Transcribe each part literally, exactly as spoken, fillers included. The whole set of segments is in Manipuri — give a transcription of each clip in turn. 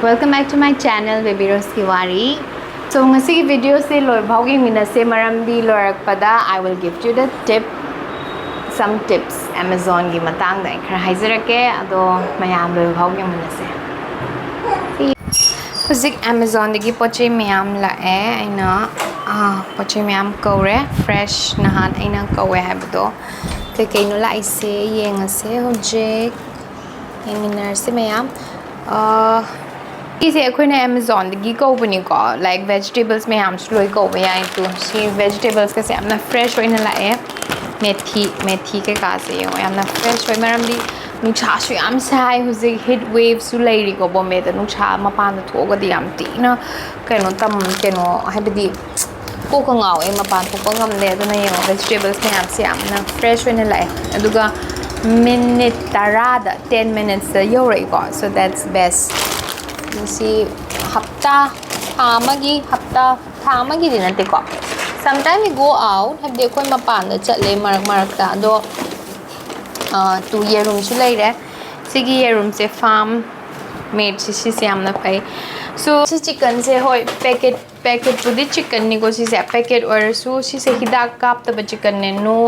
Welcome back to my channel, Baby Rose ꯀꯤ ꯋꯥꯔꯤ꯫ So, ꯉꯁꯤꯒꯤ video ꯁꯦ ꯂꯣꯏꯐꯥꯎ ꯌꯦꯡꯃꯤꯟꯅꯁꯦ, ꯃꯔꯝꯗꯤ ꯂꯣꯏꯔꯛꯄꯗ I will give you the tip, some tips Amazon ꯒꯤ ꯃꯇꯥꯡꯗ ꯑꯩ ꯈꯔ ꯍꯥꯏꯖꯔꯛꯀꯦ, ꯑꯗꯣ ꯃꯌꯥꯝ ꯂꯣꯏꯐꯥꯎ ꯌꯦꯡꯃꯤꯟꯅꯁꯦ꯫ ꯍꯧꯖꯤꯛ Amazon ꯗꯒꯤ ꯄꯣꯠ ꯆꯩ ꯃꯌꯥꯝ ꯂꯥꯛꯑꯦ꯫ ꯑꯩꯅ, ꯑꯥ, ꯄꯣꯠ ꯆꯩ ꯃꯌꯥꯝ ꯀꯧꯔꯦ꯫ Fresh ꯅꯍꯥꯟ ꯑꯩꯅ ꯀꯧꯋꯦ ꯍꯥꯏꯕꯗꯣ꯫ ꯀꯩꯀꯩꯅꯣ ꯂꯥꯛꯏꯁꯦ ꯌꯦꯡꯉꯁꯦ ꯍꯧꯖꯤꯛ꯫ ꯌꯦꯡꯃꯤꯟꯅꯔꯁꯦ ꯃꯌꯥꯝ꯫ ꯑꯥ, ꯁꯤꯁꯦ ꯑꯩꯈꯣꯏꯅ Amazon ꯗꯒꯤ ꯀꯧꯕꯅꯤꯀꯣ꯫ Like, vegetables ꯃꯌꯥꯝꯁꯨ ꯂꯣꯏ ꯀꯧꯕ ꯌꯥꯏ꯫ ꯇꯨ, ꯁꯤ vegetables ꯀꯁꯦ ꯌꯥꯝꯅ fresh ꯑꯣꯏꯅ ꯂꯥꯛꯑꯦ꯫ ꯃꯦꯊꯤ, ꯃꯦꯊꯤ ꯀꯩꯀꯥꯁꯦ ꯌꯦꯡꯉꯣ, ꯌꯥꯝꯅ fresh ꯑꯣꯏ꯫ ꯃꯔꯝꯗꯤ ꯅꯨꯡꯁꯥꯁꯨ ꯌꯥꯝ ꯁꯥꯏ ꯍꯧꯖꯤꯛ, heat wave ꯁꯨ ꯂꯩꯔꯤꯀꯣ ꯕꯣꯝꯕꯦꯗ꯫ ꯅꯨꯡꯁꯥ ꯃꯄꯥꯟꯗ ꯊꯣꯛꯑꯒꯗꯤ ꯌꯥꯝ ꯊꯤꯅ ꯀꯩꯅꯣ ꯇꯝ-, ꯀꯩꯅꯣ, ꯍꯥꯏꯕꯗꯤ ꯀꯣꯛꯀ ꯉꯥꯎꯋꯦ, ꯃꯄꯥꯟ ꯊꯣꯛꯄ ꯉꯝꯗꯦ꯫ ꯑꯗꯨꯅ ꯌꯦꯡꯉꯣ, vegetables ꯃꯌꯥꯝꯁꯦ ꯌꯥꯝꯅ fresh ꯑꯣꯏꯅ ꯂꯥꯛꯑꯦ꯫ ꯑꯗꯨꯒ minute ꯇꯔꯥꯗ, ten minutes ꯇ ꯌꯧꯔꯛꯏꯀꯣ꯫ So that's best꯫ ꯃꯁꯤ ꯍꯞꯇꯥ, ꯊꯥ ꯑꯃꯒꯤ, ꯍꯞꯇꯥ, ꯊꯥ ꯑꯃꯒꯤꯗꯤ ꯅꯠꯇꯦꯀꯣ꯫ Sometimes we go out, ꯍꯥꯏꯕꯗꯤ ꯑꯩꯈꯣꯏ ꯃꯄꯥꯟꯗ ꯆꯠꯂꯦ ꯃꯔꯛ ꯃꯔꯛꯇ꯫ ꯑꯗꯣ, ꯑ, ꯇꯨ, ꯌꯦꯔꯨꯝꯁꯨ ꯂꯩꯔꯦ꯫ ꯁꯤꯒꯤ ꯌꯦꯔꯨꯝꯁꯦ farm made ꯁꯦ, ꯁꯤꯁꯦ ꯌꯥꯝꯅ ꯐꯩ꯫ So, ꯁꯤ chicken ꯁꯦ, ꯍꯣꯏ, packet, packet ꯄꯨꯗꯤ chicken ꯅꯤꯀꯣ ꯁꯤꯁꯦ꯫ Packet ꯑꯣꯏꯔꯁꯨ ꯁꯤꯁꯦ ꯍꯤꯗꯥꯛ ꯀꯥꯞꯇꯕ chicken ꯅꯦ꯫ No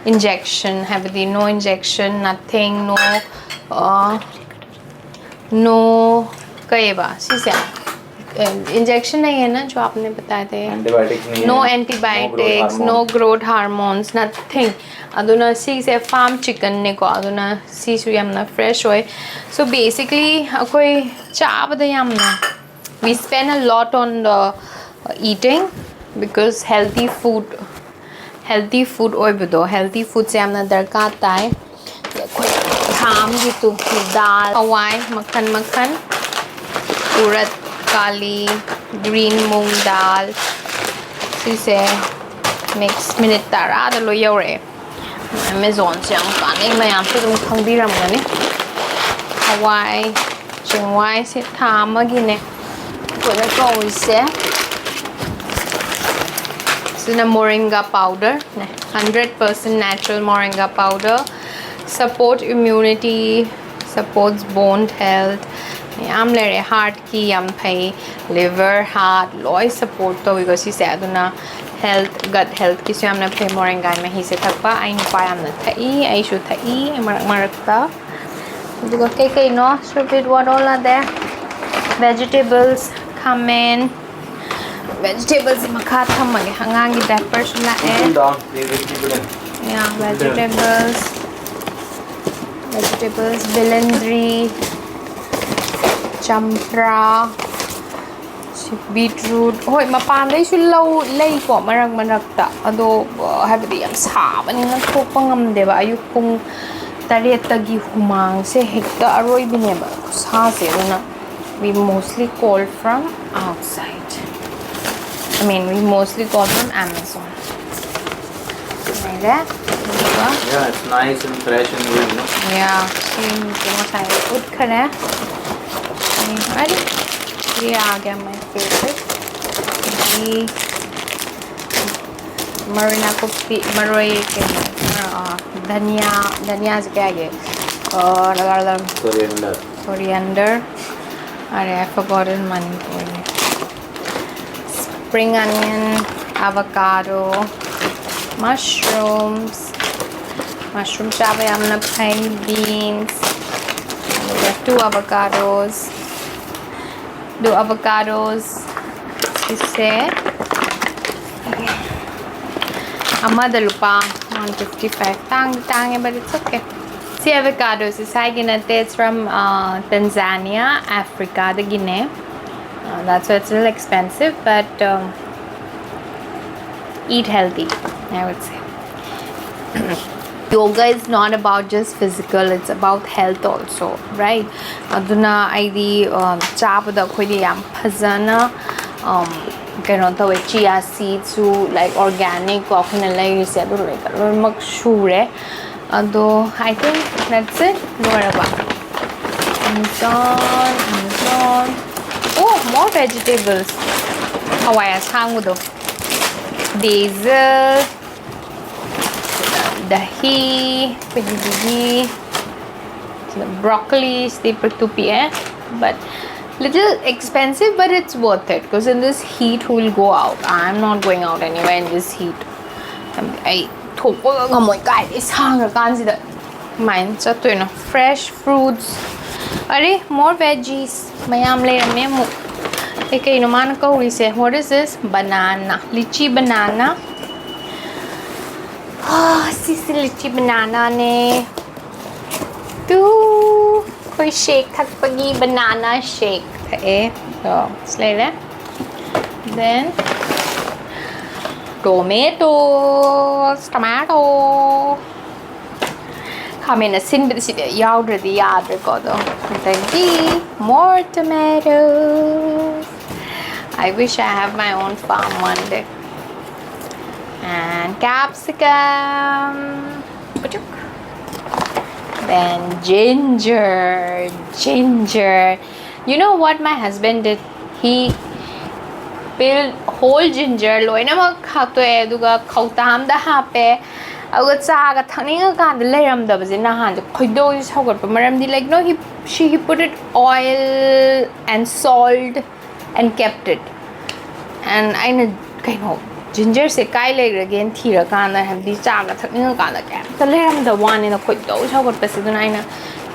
injection, ꯍꯥꯏꯕꯗꯤ no injection, nothing, no, ꯑ, no, ꯀꯩꯕ ꯁꯤꯁꯦ? Injection नहीं है ना, जो आपने बताए थे? Antibiotics नहीं है। No antibiotics, no growth hormones, nothing. ꯑꯗꯨꯅ ꯁꯤꯁꯦ farm chicken ꯅꯦꯀꯣ, ꯑꯗꯨꯅ ꯁꯤꯁꯨ ꯌꯥꯝꯅ fresh ꯑꯣꯏ꯫ So basically ꯑꯩꯈꯣꯏ ꯆꯥꯕꯗ ꯌꯥꯝꯅ, we spend a lot on the eating, because healthy food, healthy food ꯑꯣꯏꯕꯗꯣ, healthy food ꯁꯦ ꯌꯥꯝꯅ ꯗꯔꯀꯥꯔ ꯇꯥꯏ꯫ ꯑꯩꯈꯣꯏ ꯊꯥ ꯑꯃꯒꯤ ꯇꯨ ꯗꯥꯜ, ꯍꯋꯥꯏ ꯃꯈꯜ ꯃꯈꯜ, ꯎꯔꯠ ꯀꯥꯂꯤ, green ꯃꯨꯡ ꯗꯥꯜ, ꯁꯤꯁꯦ mix꯫ Minute ꯇꯔꯥꯗ ꯂꯣꯏ ꯌꯧꯔꯛꯑꯦ꯫ Amazon ꯁꯦ ꯌꯥꯝ ꯀꯥꯟꯅꯩ, ꯃꯌꯥꯝꯁꯨ ꯑꯗꯨꯝ ꯈꯪꯕꯤꯔꯝꯒꯅꯤ꯫ ꯍꯋꯥꯏ ꯆꯦꯡꯋꯥꯏꯁꯦ ꯊꯥ ꯑꯃꯒꯤꯅꯦ ꯑꯩꯈꯣꯏꯅ ꯀꯧꯔꯤꯁꯦ꯫ ꯁꯤꯅ moringa powder ꯅꯦ, hundred percent natural moringa powder, support immunity, supports bone health, ꯃꯌꯥꯝ ꯂꯩꯔꯦ꯫ ꯍꯥꯔꯠꯀꯤ ꯌꯥꯝ ꯐꯩ, ꯂꯤꯚꯔ, ꯍꯥꯔꯠ ꯂꯣꯏ ꯁꯞꯄꯣꯔꯠ ꯇꯧꯋꯤꯀꯣ ꯁꯤꯁꯦ꯫ ꯑꯗꯨꯅ ꯍꯦꯜꯠ, ꯒꯠ ꯍꯦꯜꯠꯀꯤꯁꯨ ꯌꯥꯝꯅ ꯐꯩ ꯃꯣꯔꯦꯡꯒꯥꯏ ꯃꯍꯤꯁꯦ ꯊꯛꯄ꯫ ꯑꯩ ꯅꯨꯄꯥ ꯌꯥꯝꯅ ꯊꯛꯏ, ꯑꯩꯁꯨ ꯊꯛꯏ ꯃꯔꯛ ꯃꯔꯛꯇ꯫ ꯑꯗꯨꯒ ꯀꯩꯀꯩꯅꯣ, ꯁꯨꯔꯕꯤꯠ, what all are there? Vegetables, ꯈꯥꯃꯦꯟ, ꯚꯦꯖꯤꯇꯦꯕꯜꯁꯦ ꯃꯈꯥ ꯊꯝꯃꯒꯦ꯫ ꯑꯉꯥꯡꯒꯤ ꯗꯥꯏꯄꯔꯁꯨ ꯂꯥꯛꯑꯦ꯫ Put them down. They will keep it in. Yeah, vegetables, vegetables, ꯕꯦꯂꯦꯟꯗ꯭ꯔꯤ, ꯆꯝꯄ꯭ꯔꯥ, ꯁꯤ ꯕꯤꯠꯔꯨꯠ꯫ ꯍꯣꯏ, ꯃꯄꯥꯟꯗꯩꯁꯨ ꯂꯧ ꯂꯩꯀꯣ ꯃꯔꯛ ꯃꯔꯛꯇ꯫ ꯑꯗꯣ, ꯑ, ꯍꯥꯏꯕꯗꯤ ꯌꯥꯝ ꯁꯥꯕꯅꯤꯅ ꯊꯣꯛꯄ ꯉꯝꯗꯦꯕ꯫ ꯑꯌꯨꯛ ꯄꯨꯡ ꯇꯔꯦꯠꯇꯒꯤ ꯍꯨꯃꯥꯡꯁꯦ ꯍꯦꯛꯇ ꯑꯔꯣꯏꯕꯤꯅꯦꯕ ꯈꯨꯁꯥꯁꯦ꯫ ꯑꯗꯨꯅ we mostly call from outside. I mean, we mostly call from Amazon. ꯂꯩꯔꯦ꯫ ꯑꯗꯨꯒ Yeah, it's nice and fresh and good, no? ꯌꯥ, ꯁꯤꯃꯁꯨ ꯉꯁꯥꯏ ꯎꯠꯈꯔꯦ꯫ ꯁꯤ ꯑꯔꯤ, ꯁꯤ ꯌꯥꯒꯦ, my favorite. ꯁꯤ ꯃꯔꯣꯏ ꯅꯥꯀꯨꯞꯄꯤ, ꯃꯔꯣꯏ ꯀꯩꯅꯣ, ꯑ, ꯙꯅꯤꯌꯥ, ꯙꯅꯤꯌꯥꯁꯦ ꯀꯩ ꯍꯥꯏꯒꯦ? ꯑ, Coriander. Coriander. Are, I forgot in Manipuri. Spring onion, avocado, mushrooms. Mushroom ꯆꯥꯕ ꯌꯥꯝꯅ ꯐꯩ꯫ Beans. ꯑꯗꯨꯒ two avocados. Two avocados. ꯁꯤꯁꯦ ꯑꯃꯗ ꯂꯨꯄꯥ one fifty five꯫ ꯇꯥꯡꯗꯤ ꯇꯥꯡꯉꯦ, but it's okay. ꯁꯤ avocados ꯁꯤ ꯁ꯭ꯋꯥꯏꯒꯤ ꯅꯠꯇꯦ, it's from, uh, Tanzania, Africa ꯗꯒꯤꯅꯦ꯫ Uh, that's why it's a little expensive, but, um, eat healthy, I would say. Yoga is not about just physical, it's about health also, right? ꯑꯗꯨꯅ ꯑꯩꯗꯤ, um, ꯆꯥꯕꯗ ꯑꯩꯈꯣꯏꯗꯤ ꯌꯥꯝ ꯐꯖꯅ, um, ꯀꯩꯅꯣ ꯇꯧꯋꯦ꯫ Chia seeds ꯁꯨ, like, organic ꯀꯣ ꯑꯩꯈꯣꯏꯅ ꯂꯩꯔꯤꯁꯦ, ꯑꯗꯨ ꯂꯣꯏ-, ꯂꯣꯏꯅꯃꯛ ꯁꯨꯔꯦ꯫ ꯑꯗꯣ, I think that's it. ꯂꯣꯏꯔꯕ? Amazon, Amazon. Oh, more vegetables. ꯍꯋꯥꯏ ꯑꯁꯥꯡꯕꯗꯣ꯫ Basil, ꯗꯍꯤ, ꯑꯩꯈꯣꯏꯒꯤ ꯗꯍꯤ, broccoli ꯁꯤꯗꯤ ꯄꯤꯛꯇꯨ ꯄꯤꯛꯑꯦ꯫ But little expensive, but it's worth it, because in this heat, who will go out? I'm not going out anywhere in this heat. ꯑꯩ ꯊꯣꯛꯄꯒ ꯉꯝꯃꯣꯏ, ꯀꯥꯏꯗꯩ ꯁꯥꯡꯉꯀꯥꯟꯁꯤꯗ ꯀꯃꯥꯏꯅ ꯆꯠꯇꯣꯏꯅꯣ? Fresh fruits. ꯑꯔꯦ, more veggies ꯃꯌꯥꯝ ꯂꯩꯔꯝꯃꯦ ꯑꯃꯨꯛ꯫ ꯑꯦ, ꯀꯩꯅꯣ ꯃꯥꯅ ꯀꯧꯔꯤꯁꯦ? What is this? Banana. Lychee banana. ꯁꯤꯁꯦ lychee bananaꯅꯦ꯫ ꯇꯨ, ꯑꯩꯈꯣꯏ shake ꯊꯛꯄꯒꯤ banana shake ꯊꯛꯑꯦ꯫ So, ꯁꯤ ꯂꯩꯔꯦ꯫ Then, tomatoes, tomato. ꯈꯥꯃꯦꯟ ꯑꯁꯤꯟꯕꯗꯤ ꯁꯤꯗ ꯌꯥꯎꯗ꯭ꯔꯗꯤ ꯌꯥꯗ꯭ꯔꯦꯀꯣ ꯑꯗꯣ꯫ ꯑꯗꯒꯤ more tomatoes. I wish I have my own farm one day. And capsicum. Then ginger, ginger. You know what my husband did? He peeled whole ginger, ꯂꯣꯏꯅꯃꯛ ꯈꯥꯛꯇꯣꯛꯑꯦ, ꯑꯗꯨꯒ ꯈꯧꯇꯥꯝꯗ ꯍꯥꯞꯄꯦ꯫ ꯑꯗꯨꯒ ꯆꯥꯒ ꯊꯛꯅꯤꯡꯉꯀꯥꯟꯗ ꯂꯩꯔꯝꯗꯕꯁꯦ ꯅꯍꯥꯟꯁꯦ ꯈꯣꯏꯗꯧꯁꯦ ꯁꯥꯎꯒꯠꯄ ꯃꯔꯝꯗꯤ, like, no, he, she, he put it oil and salt and kept it. And ꯑꯩꯅ ꯀꯩꯅꯣ, gingerꯁꯦ ꯀꯥꯏ ꯂꯩꯈ꯭ꯔꯒꯦꯅ ꯊꯤꯔꯀꯥꯟꯗ, ꯍꯥꯏꯕꯗꯤ ꯆꯥꯒ ꯊꯛꯅꯤꯡꯉꯀꯥꯟꯗ ꯀꯩꯝꯇ ꯂꯩꯔꯝꯗꯕ ꯋꯥꯅꯤꯅ ꯈꯣꯏꯗꯧ ꯁꯥꯎꯒꯠꯄꯁꯦ꯫ ꯑꯗꯨꯅ ꯑꯩꯅ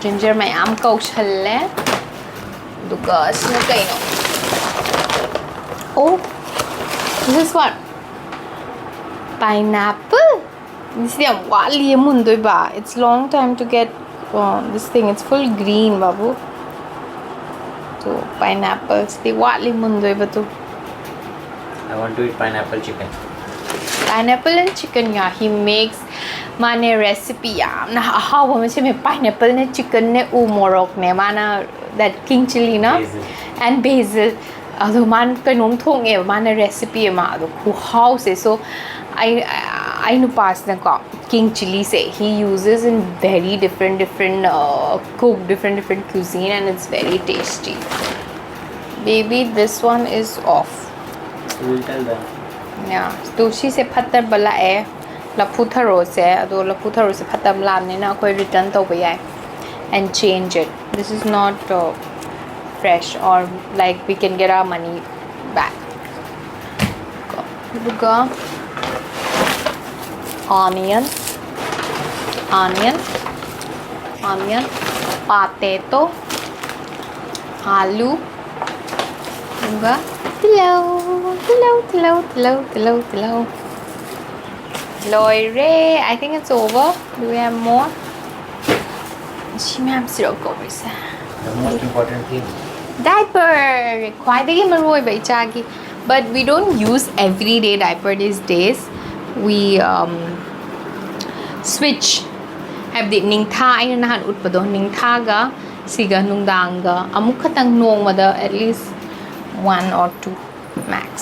ginger ꯃꯌꯥꯝ ꯀꯧꯁꯜꯂꯦ꯫ ꯑꯗꯨꯒ ꯁꯤꯅ ꯀꯩꯅꯣ? Oh, this is what? Pineapple. ꯁꯤꯗꯤ ꯌꯥꯝ ꯋꯥꯠꯂꯤꯌꯦ ꯃꯨꯟꯗꯣꯏꯕ. It's long time to get, uh, this thing. It's full green, ꯕꯥꯕꯨ꯫ ꯇꯨ, pineappleꯁꯤꯗꯤ ꯋꯥꯠꯂꯤ ꯃꯨꯟꯗꯣꯏꯕ ꯇꯨ꯫ I want to eat pineapple chicken. Pineapple and chicken, yeah, he makes. ꯃꯥꯅꯦ recipe ꯌꯥꯝꯅ ꯑꯍꯥꯎꯕ ꯑꯃ ꯁꯦꯝꯃꯦ꯫ Pineappleꯅꯦ, chickenꯅꯦ, ꯎ ꯃꯣꯔꯣꯛꯅꯦ꯫ ꯃꯥꯅ that king chilliꯅ Basil. And basil. ꯑꯗꯣ ꯃꯥꯅ ꯀꯩꯅꯣꯝ ꯊꯣꯡꯉꯦꯕ, ꯃꯥꯅ recipe ꯑꯃ꯫ ꯑꯗꯣ ꯈꯨꯍꯥꯎꯁꯦ꯫ So, ꯑꯩ, ꯑꯩ ꯅꯨꯄꯥꯁꯤꯅꯀꯣ, king chilliꯁꯦ, he uses in very different, different, uh, cook, different, different cuisine, and it's very tasty. Baby, this one is off. You will tell them. Yeah. ꯑꯗꯣ ꯁꯤꯁꯦ ꯐꯠꯇꯕ ꯂꯥꯛꯑꯦ, ꯂꯐꯨ ꯊꯔꯣꯁꯦ꯫ ꯑꯗꯣ ꯂꯐꯨ ꯊꯔꯣꯁꯦ ꯐꯠꯇꯕ ꯂꯥꯛꯑꯕꯅꯤꯅ ꯑꯩꯈꯣꯏ return ꯇꯧꯕ ꯌꯥꯏ and change it. This is not, uh, fresh, or like we can get our money back. ꯑꯗꯨꯒ onion, onion, onion, potato, ꯑꯥꯂꯨ, ꯑꯗꯨꯒ ꯇꯤꯜꯍꯧ, ꯇꯤꯜꯍꯧ, ꯇꯤꯜꯍꯧ, ꯇꯤꯜꯍꯧ, ꯇꯤꯜꯍꯧ, ꯇꯤꯜꯍꯧ꯫ ꯂꯣꯏꯔꯦ꯫ I think it's over. Do we have more? ꯁꯤ ꯃꯌꯥꯝꯁꯤꯔꯣ ꯀꯧꯔꯤꯁꯦ? The most important thing. Diaper. ꯈ꯭ꯋꯥꯏꯗꯒꯤ ꯃꯔꯨ ꯑꯣꯏꯕ ꯏꯆꯥꯒꯤ. But we don't use everyday diaper these days. We, um, switch. ꯍꯥꯏꯕꯗꯤ ꯅꯤꯡꯊꯥ, ꯑꯩꯅ ꯅꯍꯥꯟ ꯎꯠꯄꯗꯣ, ꯅꯤꯡꯊꯥꯒ ꯁꯤꯒ ꯅꯨꯡꯗꯥꯡꯒ ꯑꯃꯨꯛ ꯈꯛꯇꯪ, ꯅꯣꯡꯃꯗ at least one or two max.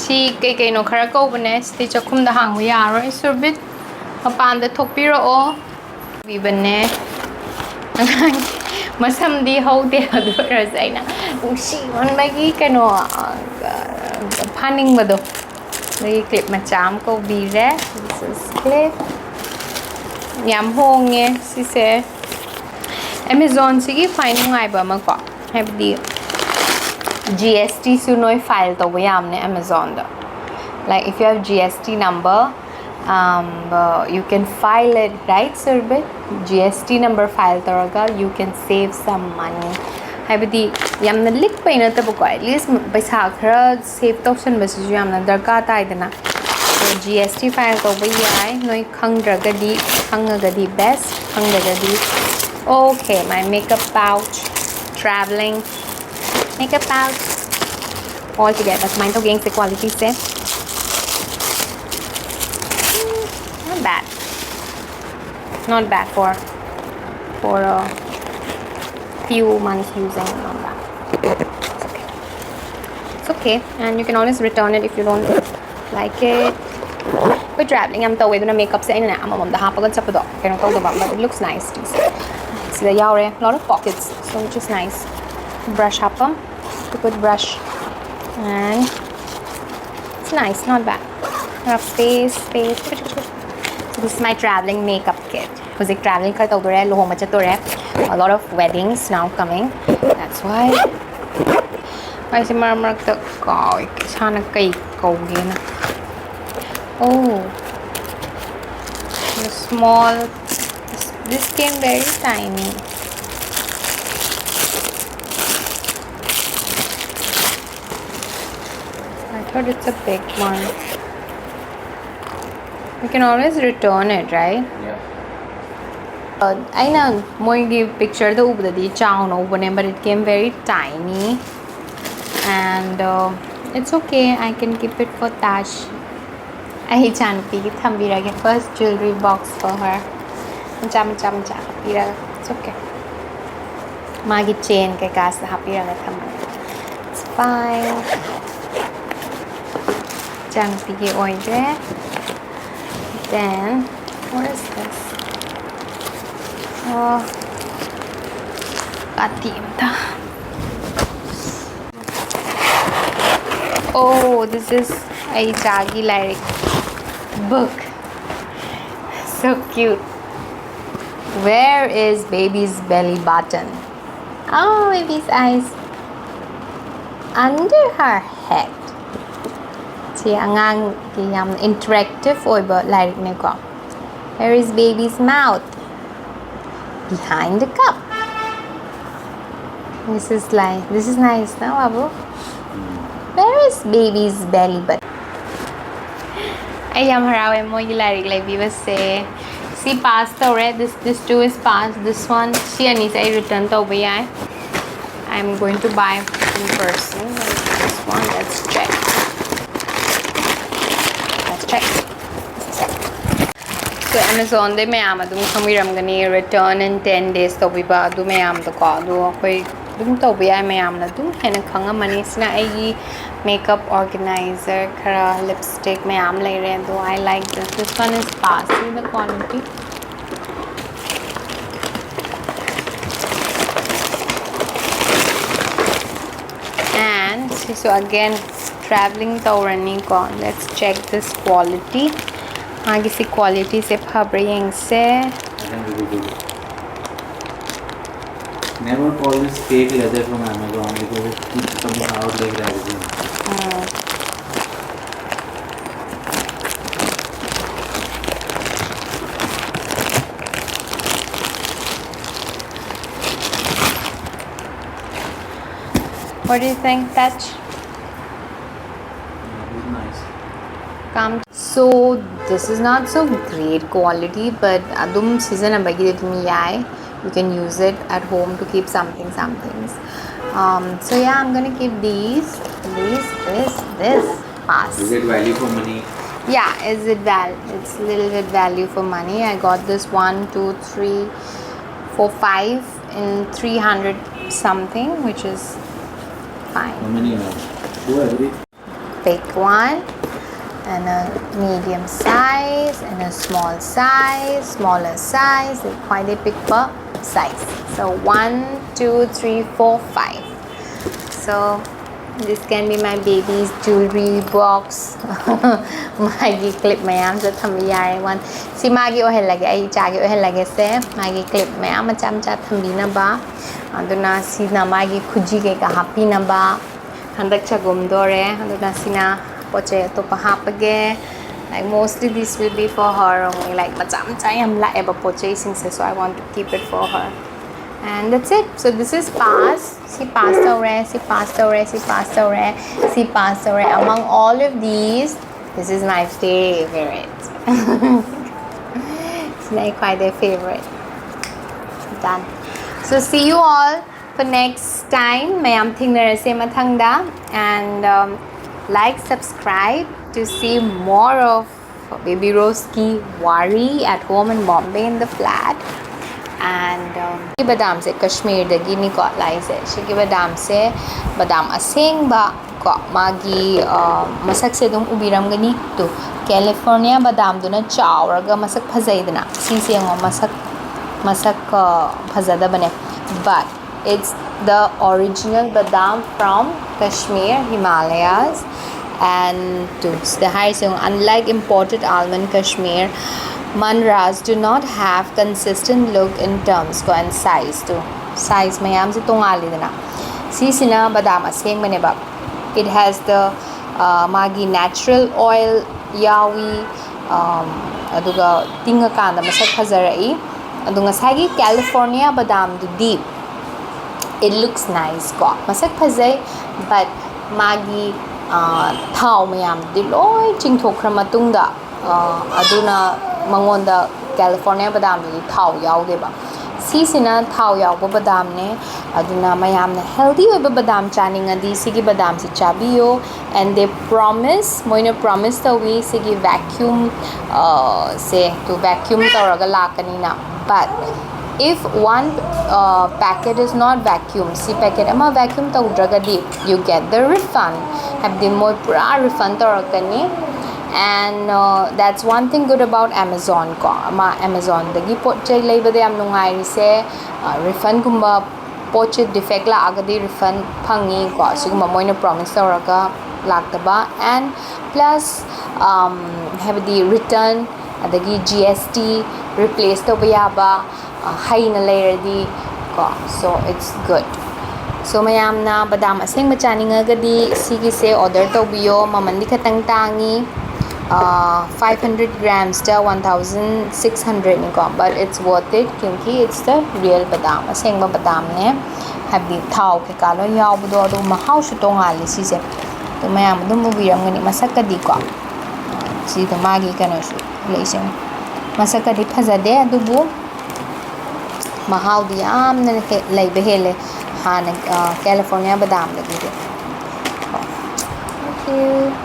ꯁꯤ ꯀꯩ ꯀꯩꯅꯣ ꯈꯔ ꯀꯧꯕꯅꯦ꯫ ꯁꯤꯗꯤ ꯆꯥꯛꯈꯨꯝꯗ ꯍꯥꯡꯕ ꯌꯥꯔꯣꯏ꯫ ꯁꯨꯔꯕꯤꯠ ꯃꯄꯥꯟꯗ ꯊꯣꯛꯄꯤꯔꯛꯑꯣ꯫ ꯄꯤꯕꯅꯦ꯫ ꯑꯉꯥꯡꯒꯤ ꯃꯁꯝꯗꯤ ꯍꯧꯗꯦ, ꯑꯗꯨ ꯑꯣꯏꯔꯁꯨ ꯑꯩꯅ ꯅꯨꯡꯁꯤꯃꯟꯕꯒꯤ ꯀꯩꯅꯣ, ꯑ, ꯐꯥꯅꯤꯡꯕꯗꯣ꯫ ꯑꯗꯒꯤ clip ꯃꯆꯥ ꯑꯃ ꯀꯧꯕꯤꯔꯦ꯫ This is clip. ꯌꯥꯝ ꯍꯣꯡꯉꯦ ꯁꯤꯁꯦ꯫ Amazonꯁꯤꯒꯤ ꯈ꯭ꯋꯥꯏ ꯅꯨꯡꯉꯥꯏꯕ ꯑꯃꯀꯣ, ꯍꯥꯏꯕꯗꯤ G S Tꯁꯨ ꯅꯣꯏ file ꯇꯧꯕ ꯌꯥꯝꯅꯦ Amazonꯗ꯫ Like, if you have G S T number, um, uh, you can file it, right, Surbit? G S T number file ꯇꯧꯔꯒ you can save some money. ꯍꯥꯏꯕꯗꯤ ꯌꯥꯝꯅ ꯂꯤꯛꯄꯩ ꯅꯠꯇꯕꯀꯣ, at least ꯄꯩꯁꯥ ꯈꯔ save ꯇꯧꯁꯟꯕꯁꯤꯁꯨ ꯌꯥꯝꯅ ꯗꯔꯀꯥꯔ ꯇꯥꯏꯗꯅ꯫ ꯑꯗꯣ G S T file ꯇꯧꯕ ꯌꯥꯏ, ꯅꯣꯏ ꯈꯪꯗ꯭ꯔꯒꯗꯤ, ꯈꯪꯉꯒꯗꯤ best, ꯈꯪꯗ꯭ꯔꯒꯗꯤ, okay, my makeup pouch, traveling makeup pouch, all together. ꯀꯃꯥꯏꯅ ꯇꯧꯒꯦ ꯌꯦꯡꯁꯦ qualityꯁꯦ꯫ Not bad. Not bad for, for a few months using, not bad. It's okay. It's okay. And you can always return it if you don't like it. ꯑꯩꯈꯣꯏ traveling ꯌꯥꯝ ꯇꯧꯋꯦ, ꯑꯗꯨꯅ makeupꯁꯦ ꯑꯩꯅꯅꯦ ꯑꯃꯃꯝꯗ ꯍꯥꯞꯄꯒ ꯆꯠꯄꯗꯣ ꯀꯩꯅꯣ ꯇꯧꯗꯕ, but it looks nice. ꯁꯤꯗ ꯌꯥꯎꯔꯦ, lot of pockets, so which is nice. Brush ꯍꯥꯞꯄꯝ, stupid brush, and it's nice, not bad. Have space, space. This is my traveling makeup kit. ꯍꯧꯖꯤꯛ traveling ꯈꯔ ꯇꯧꯗꯣꯔꯦ, ꯂꯨꯍꯣꯡꯕ ꯆꯠꯇꯣꯔꯦ. A lot of weddings now coming. That's why. ꯑꯩꯁꯦ ꯃꯔꯛ ꯃꯔꯛꯇ ꯀꯥꯎꯋꯦ ꯏꯁꯥꯅ ꯀꯩ ꯀꯧꯒꯦꯅ. Oh, the small. This, this came very tiny. I thought it's a big one. You can always return it, right? Yeah. ꯑꯩꯅ ꯃꯣꯏꯒꯤ pictureꯗ ꯎꯕꯗꯗꯤ ꯆꯥꯎꯅ ꯎꯕꯅꯦ, but it came very tiny. And uh, it's okay, I can keep it for Tash. ꯑꯩ ꯏꯆꯥꯅꯨꯄꯤꯒꯤ ꯊꯝꯕꯤꯔꯒꯦ, first jewelry box for her. ꯃꯆꯥ ꯃꯆꯥ ꯃꯆꯥ ꯍꯥꯞꯄꯤꯔꯒ, it's okay. ꯃꯥꯒꯤ chain ꯀꯩꯀꯥꯁꯤꯗ ꯍꯥꯞꯄꯤꯔꯒ ꯊꯝꯃꯒꯦ. It's fine. ꯏꯆꯥꯅꯨꯄꯤꯒꯤ ꯑꯣꯏꯈ꯭ꯔꯦ. Then, what is this? Oh, ꯀꯥꯇꯤ ꯑꯝꯇ. Oh, this is ꯑꯩ ꯏꯆꯥꯒꯤ ꯂꯥꯏꯔꯤꯛ book. So cute. Where is baby's belly button? Oh, baby's eyes. Under her head. ꯁꯤ ꯑꯉꯥꯡꯒꯤ ꯌꯥꯝ interactive ꯑꯣꯏꯕ ꯂꯥꯏꯔꯤꯛꯅꯦꯀꯣ. Where is baby's mouth? Behind the cup. This is like, this is nice, no, Babu? Where is baby's belly button? ꯑꯩ ꯌꯥꯝ ꯍꯔꯥꯎꯋꯦ ꯃꯣꯏꯒꯤ ꯂꯥꯏꯔꯤꯛ ꯂꯩꯕꯤꯕꯁꯦ. ꯁꯤ pass ꯇꯧꯔꯦ. This, this two is passed. This one, ꯁꯤ ꯑꯅꯤꯁꯦ ꯑꯩ return ꯇꯧꯕ ꯌꯥꯏ. I'm going to buy in person. This one, let's check. Let's check. So, Amazonꯗꯩ ꯃꯌꯥꯝ ꯑꯗꯨꯝ ꯈꯪꯕꯤꯔꯝꯒꯅꯤ, return in ten days ꯇꯧꯕꯤꯕ ꯑꯗꯨ ꯃꯌꯥꯝꯗꯣꯀꯣ. ꯑꯗꯣ ꯑꯩꯈꯣꯏ ꯑꯗꯨꯝ ꯇꯧꯕ ꯌꯥꯏ, ꯃꯌꯥꯝꯅ ꯑꯗꯨꯝ ꯍꯦꯟꯅ ꯈꯪꯉꯝꯃꯅꯤ. ꯁꯤꯅ ꯑꯩꯒꯤ makeup organizer, ꯈꯔ lipstick ꯃꯌꯥꯝ ꯂꯩꯔꯦ꯫ ꯑꯗꯣ I like this. This one is passing the quality. And ꯁꯤꯁꯨ again traveling ꯇꯧꯔꯅꯤꯀꯣ. Let's check this quality. ꯃꯥꯒꯤꯁꯤ ꯀ꯭ꯋꯥꯂꯤꯇꯤꯁꯦ ꯐꯕ꯭ꯔꯥ ꯌꯦꯡꯁꯦ꯫ I think we will do it. Never always take leather from Amazon because it keeps coming out like resin. What do you think, Taj? That is nice. Come. So this is not so great quality, but ꯑꯗꯨꯝ ꯁꯤꯖꯤꯟꯅꯕꯒꯤꯗꯤ ꯑꯗꯨꯝ ꯌꯥꯏ. You can use it at home to keep something, some things. Um, so yeah, I'm gonna keep these, these, this, this. Pass. Is it value for money? Yeah, is it val? It's a little bit value for money. I got this one, two, three, four, five in three hundred something, which is fine. How many are? Two every. Big one and a medium size and a small size, smaller size, like quite a big per size. So one, two, three, four, five. So this can be my baby's jewelry box. ꯃꯥꯒꯤ clip ꯃꯌꯥꯝꯁꯨ ꯊꯝꯕ ꯌꯥꯔꯦ꯫ One, ꯁꯤ ꯃꯥꯒꯤ ꯑꯣꯏꯍꯜꯂꯒꯦ, ꯑꯩ ꯏꯆꯥꯒꯤ ꯑꯣꯏꯍꯜꯂꯒꯦ꯫ ꯁꯦ ꯃꯥꯒꯤ clip ꯃꯌꯥꯝ ꯃꯆꯥ ꯃꯆꯥ ꯊꯝꯕꯤꯅꯕ꯫ ꯑꯗꯨꯅ ꯁꯤꯅ ꯃꯥꯒꯤ ꯈꯨꯖꯤ ꯀꯩꯀꯥ ꯍꯥꯞꯄꯤꯅꯕ꯫ ꯍꯟꯗꯛ ꯆꯒꯨꯝꯗꯣꯔꯦ, ꯑꯗꯨꯅ ꯁꯤꯅ ꯄꯣꯠ ꯆꯩ ꯑꯇꯣꯞꯄ ꯍꯥꯞꯄꯒꯦ꯫ Like, mostly this will be for her only. Like, ꯃꯆꯥ ꯃꯆꯥ ꯌꯥꯝ ꯂꯥꯛꯑꯦꯕ ꯄꯣꯠ ꯆꯩꯁꯤꯡꯁꯦ, so I want to keep it for her. And that's it. So this is pass. ꯁꯤ pass ꯇꯧꯔꯦ, ꯁꯤ pass ꯇꯧꯔꯦ, ꯁꯤ pass ꯇꯧꯔꯦ, ꯁꯤ pass ꯇꯧꯔꯦ. Among all of these, this is my favorite. ꯁꯤꯅ ꯑꯩ ꯈ꯭ꯋꯥꯏꯗꯩ favorite. Done. So see you all for next time. ꯃꯌꯥꯝ ꯊꯦꯡꯅꯔꯁꯦ ꯃꯊꯪꯗ. And um, like, subscribe to see more of Baby Roseꯀꯤ ꯋꯥꯔꯤ at home in Bombay in the flat. And um, ꯁꯤ ꯕꯗꯥꯝꯁꯦ ꯀꯁꯃꯤꯔꯗꯒꯤꯅꯤꯀꯣ ꯂꯥꯛꯏꯁꯦ꯫ ꯁꯤꯒꯤ ꯕꯗꯥꯝꯁꯦ ꯕꯗꯥꯝ ꯑꯁꯦꯡꯕ ꯀꯣ, ꯃꯥꯒꯤ ꯑ, ꯃꯁꯛꯁꯦ ꯑꯗꯨꯝ ꯎꯕꯤꯔꯝꯒꯅꯤ꯫ ꯇꯨ, ꯀꯦꯂꯤꯐꯣꯔꯅꯤꯌꯥ ꯕꯗꯥꯝꯗꯨꯅ ꯆꯥꯎꯔꯒ ꯃꯁꯛ ꯐꯖꯩꯗꯅ, ꯁꯤꯁꯦ ꯌꯦꯡꯉꯣ, ꯃꯁꯛ ꯃꯁꯛ ꯑ, ꯐꯖꯗꯕꯅꯦ꯫ But it's the original badam from Kashmir, Himalayas. And two ꯁꯤꯗ ꯍꯥꯏꯔꯤꯁꯦ, unlike imported almond, Kashmir mandras do not have consistent look in terms ꯀꯣ and size ꯇꯨ, size ꯃꯌꯥꯝꯁꯦ ꯇꯣꯡꯉꯥꯜꯂꯤꯗꯅ꯫ ꯁꯤꯁꯤꯅ ꯕꯗꯥꯝ ꯑꯁꯦꯡꯕꯅꯦꯕ꯫ It has the ꯃꯥꯒꯤ natural oil ꯌꯥꯎꯏ꯫ ꯑꯗꯨꯒ ꯇꯤꯡꯉꯀꯥꯟꯗ ꯃꯁꯛ ꯐꯖꯔꯛꯏ꯫ ꯑꯗꯣ ꯉꯁꯥꯏꯒꯤ California ꯕꯗꯥꯝꯗꯨꯗꯤ it looks nice ꯀꯣ, ꯃꯁꯛ ꯐꯖꯩ, but ꯃꯥꯒꯤ ꯊꯥꯎ ꯃꯌꯥꯝꯗꯨꯗꯤ ꯂꯣꯏ ꯆꯤꯡꯊꯣꯛꯈ꯭ꯔ ꯃꯇꯨꯡꯗ, ꯑꯗꯨꯅ ꯃꯉꯣꯟꯗ California ꯕꯗꯥꯝꯗꯨꯗꯤ ꯊꯥꯎ ꯌꯥꯎꯗꯦꯕ꯫ ꯁꯤꯁꯤꯅ ꯊꯥꯎ ꯌꯥꯎꯕ ꯕꯗꯥꯝꯅꯦ꯫ ꯑꯗꯨꯅ ꯃꯌꯥꯝꯅ healthy ꯑꯣꯏꯕ ꯕꯗꯥꯝ ꯆꯥꯅꯤꯡꯉꯗꯤ ꯁꯤꯒꯤ ꯕꯗꯥꯝꯁꯤ ꯆꯥꯕꯤꯌꯣ꯫ And they promise, ꯃꯣꯏꯅ promise ꯇꯧꯏ ꯁꯤꯒꯤ vacuum ꯁꯦ, to vacuum ꯇꯧꯔꯒ ꯂꯥꯛꯀꯅꯤꯅ꯫ But if one packet is not vacuum, ꯁꯤ packet ꯑꯃ vacuum ꯇꯧꯗ꯭ꯔꯒꯗꯤ you get the refund, ꯍꯥꯏꯕꯗꯤ ꯃꯣꯏ ꯄꯨꯔꯥ refund ꯇꯧꯔꯛꯀꯅꯤ꯫ And that's one thing good about Amazon ꯀꯣ, ꯑꯃ Amazonꯗꯒꯤ ꯄꯣꯠ ꯆꯩ ꯂꯩꯕꯗ ꯌꯥꯝ ꯅꯨꯡꯉꯥꯏꯔꯤꯁꯦ, refundꯒꯨꯝꯕ ꯄꯣꯠꯁꯦ defect ꯂꯥꯛꯑꯒꯗꯤ refund ꯐꯪꯉꯤ ꯀꯣ, ꯑꯁꯤꯒꯨꯝꯕ ꯃꯣꯏꯅ promise ꯇꯧꯔꯒ ꯂꯥꯛꯇꯕ꯫ And plus ꯍꯥꯏꯕꯗꯤ return, ꯑꯗꯒꯤ G S T replace ꯇꯧꯕ ꯌꯥꯕ ꯍꯩꯅ ꯂꯩꯔꯗꯤ ꯀꯣ, so it's good꯫ So ꯃꯌꯥꯝꯅ ꯕꯗꯥꯝ ꯑꯁꯦꯡꯕ ꯆꯥꯅꯤꯡꯉꯒꯗꯤ ꯁꯤꯒꯤꯁꯦ order ꯇꯧꯕꯤꯌꯣ꯫ ꯃꯃꯟꯗꯤ ꯈꯤꯇꯪ ꯇꯥꯡꯉꯤ, five hundred gramsꯇ one thousand six hundredꯅꯤꯀꯣ, but it's worth it क्योंकि it's the real ꯕꯗꯥꯝ, ꯑꯁꯦꯡꯕ ꯕꯗꯥꯝꯅꯦ꯫ ꯍꯥꯏꯕꯗꯤ ꯊꯥꯎ ꯀꯩꯀꯥ ꯂꯣꯏ ꯌꯥꯎꯕꯗꯣ, ꯑꯗꯨ ꯃꯍꯥꯎꯁꯨ ꯇꯣꯡꯉꯥꯜꯂꯤ ꯁꯤꯁꯦ꯫ ꯑꯗꯨ ꯃꯌꯥꯝ ꯑꯗꯨꯝ ꯎꯕꯤꯔꯝꯒꯅꯤ ꯃꯁꯛꯀꯗꯤꯀꯣ꯫ ꯁꯤꯗ ꯃꯥꯒꯤ ꯀꯩꯅꯣꯁꯨ ꯂꯩꯁꯦ, ꯃꯁꯛꯀꯗꯤ ꯐꯖꯗꯦ, ꯑꯗꯨꯕꯨ ꯃꯍꯥꯎꯗꯤ ꯌꯥꯝꯅ ꯍꯦ-, ꯂꯩꯕ ꯍꯦꯜꯂꯦ ꯍꯥꯟꯅ California ꯕꯗꯥꯝꯗꯒꯤꯗꯤ꯫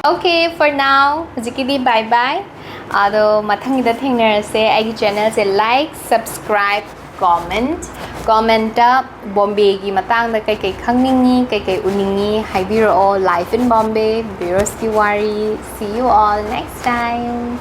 Okay, for now ꯍꯧꯖꯤꯛꯀꯤꯗꯤ bye bye꯫ ꯑꯗꯣ ꯃꯊꯪꯒꯤꯗ ꯊꯦꯡꯅꯔꯁꯦ꯫ ꯑꯩꯒꯤ channelꯁꯦ like, subscribe, comment, commentꯇ ꯕꯣꯝꯕꯦꯒꯤ ꯃꯇꯥꯡꯗ ꯀꯩꯀꯩ ꯈꯪꯅꯤꯡꯉꯤ, ꯀꯩꯀꯩ ꯎꯅꯤꯡꯉꯤ ꯍꯥꯏꯕꯤꯔꯛꯑꯣ꯫ Life in Bombay, ꯕꯤꯔꯣꯁꯀꯤ ꯋꯥꯔꯤ꯫ See you all next time.